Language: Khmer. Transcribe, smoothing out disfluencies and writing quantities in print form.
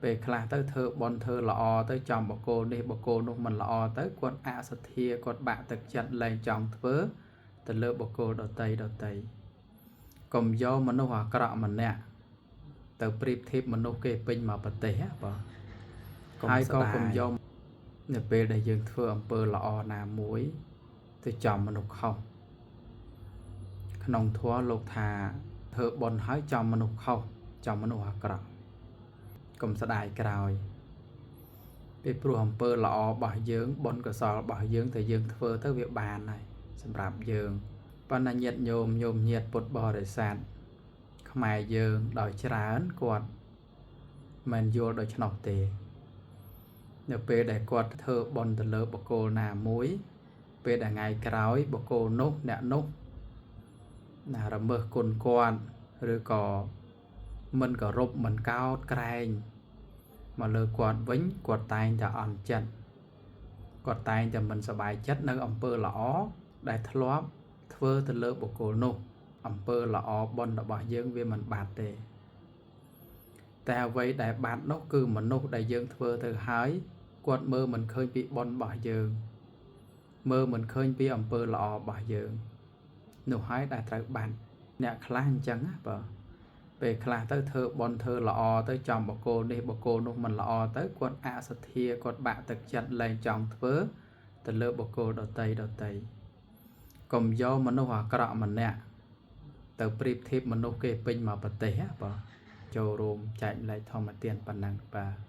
ពេលខ្លះទៅធ្វើបុណ្យធ្វើល្អទៅចំបកគោលនេះបកគោលនោះមិនល្អទៅគាត់អសទ្ធាគាត់បាក់ទឹកចិត្តលែងចង់ធ្វើទៅលើបុគ្គលដតីដតីកុំយកមនុស្សអាក្រក់ម្នាក់ទៅប្រៀបធៀបមនុស្សគេពេញមកប្រទេសណាបាទ កុំ ហើយ ស្ដា ក៏កុំ យ យកនៅពេលដែលយើងធ្វើអំពើល្អណាមួយទៅចំមនុស្សខុសក្នុងធម៌លោកថាធ្វើបុណ្យហើយចំមនុស្សខុសចំមនុស្សអាក្រក់កុំស្ដាយក្រោយពីព្រោះអំពើល្អរបស់យើងបុណ្យកុសលរបស់យើងតែយើងធ្វើទៅវាបានហើយសម្រាប់យើងប៉ុន្តែញាតិញោមញោមញាតិពុទ្ធបរិស័ទខ្មែរយើងដោយច្រើនគាត់មិនយល់ដូច្នោះទេ នៅពេលដែលគាត់ធ្វើបុណ្យទៅលើបុគ្គលណាមួយ ពេលដែលថ្ងៃក្រោយបុគ្គលនោះអ្នកនោះណារមិសគុណគាត់ឬក៏មិនគោរពមិនកោតក្រែងមកលើគាត់វិញគាត់តែងតែអន់ចិត្តគាត់តែងតែមិនសប្បាយចិត្តនៅអំពើល្អដែលធ្លាប់ធ្វើទៅលើបុគ្គលនោះអំពើល្អបុណ្យរបស់យើងវាមិនបាត់ទេតែអ្វីដែលបាត់នោះគឺមនុស្សដែលយើងធ្វើទៅហើយគាត់មើលមិនឃើញពីបុណ្យរបស់យើងមើលមិនឃើញពីអំពើល្អរបស់យើងនោះហើយដែលត្រូវបាត់អ្នកខ្លះអញ្ចឹងណាបើពេលខ្លះទៅធ្វើបុណ្យធ្វើល្អទៅចំបកគោលនេះបកគោលនោះមិនល្អទៅគាត់អសទ្ធាគាត់បាក់ទឹកចិត្តលែងចង់ធ្វើទៅលើបុគ្គលដតីដតីកុំយកមនុស្សអាក្រក់ម្នាក់ទៅប្រៀបធៀបមនុស្សគេពេញមកប្រទេសណាបើចូលរួមចែកម្លែកធម្មទានប៉ុណ្ណឹងបាទ។